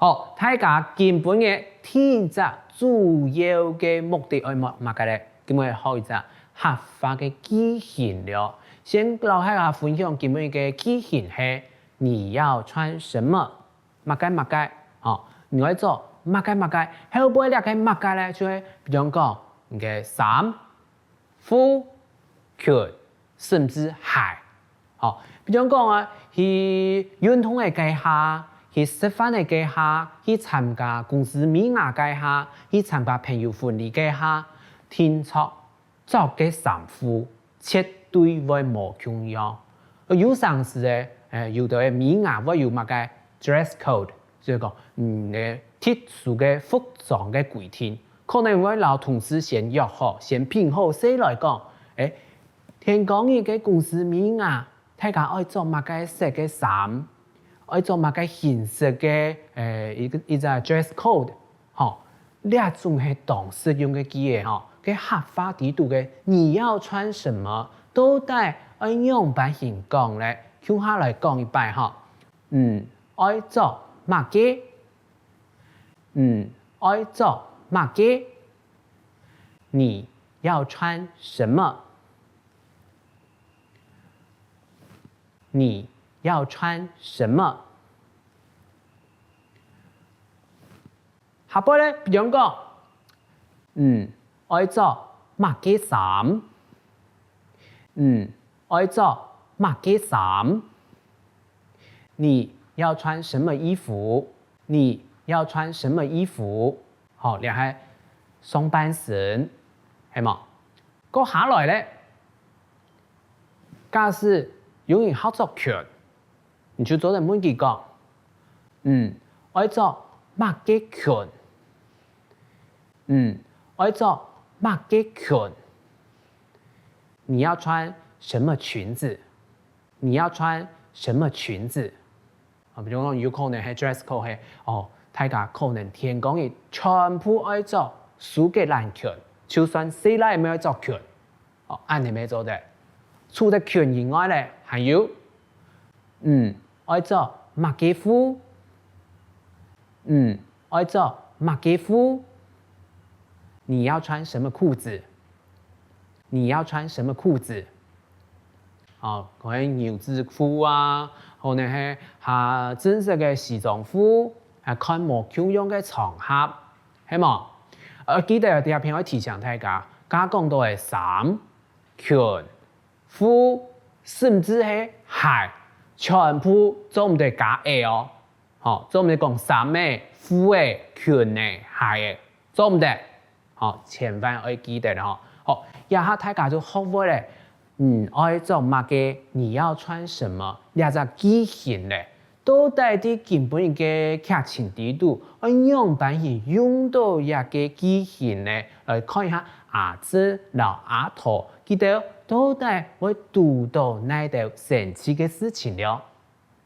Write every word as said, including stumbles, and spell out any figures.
好，大家今晡日第一隻主要个目的愛麼麼个咧？今晡日學一隻客話个句型了。先摎大家分享今晡日个句型係：你要穿什麼？麼个麼个，吼，你愛著麼个麼个，後背這个麼个咧，就係比方講，你个衫、褲、裙，甚至鞋。吼，比方講啊，去運動个該下，去食飯个該下，去參加公司尾牙該下，去參加朋友婚禮該下，定著著个衫褲絕對會無共樣。有成時仔，欸，有兜个尾牙會有麼个dress code，就係講，嗯，欸，特殊个服裝个規定，可能會摎同事先約好，先品好勢來講，欸，天光日个公司尾牙，大家愛著麼个色个衫，愛著麼个形式个，欸，一个，一隻dress code，吼，這種係當實用个句仔吼，該客話裡肚个你要穿什麼，到底愛仰般形講咧？共下來講一擺吼。你愛著麼个？你愛著麼个？你要穿什麼？你要穿什麼？下背咧，比方講，你愛著麼个衫？你愛著麼个衫？你要穿什麼衣服？你要穿什麼衣服？好，這係上半身，係無？過下來咧，假使有人好著裙，你就做得問佢講：「你愛著麼个裙？你愛著麼个裙？」你要穿什麼裙子？你要穿什麼裙子？啊，比如講，有可能係dress code係，哦，大家可能天光日全部愛著蘇格蘭裙，就算細倈乜愛著裙。哦，恁仔乜做得。除忒裙以外咧，還有，你愛著麼个褲？你愛著麼个褲？你要穿什麼褲子？你要穿什麼褲子？哦，可能牛仔褲啊，可能係較正式个西裝褲，啊，看無共樣个場合，係無？呃，記得這片愛提醒大家，頭下講到个衫、裙、褲，甚至係鞋，全部做毋得加a哦。吼，做毋得講衫仔、褲仔、裙仔、鞋仔，做毋得。 好，千萬愛記得吼。好，這下大家就學會了，你愛著麼个，你要穿什麼，這隻句型咧。到底在今晡日个劇情裡肚，愛仰般去用到這个句型咧？來看一下阿志摎阿桃，佢兜到底會堵著哪兜神奇个事情了。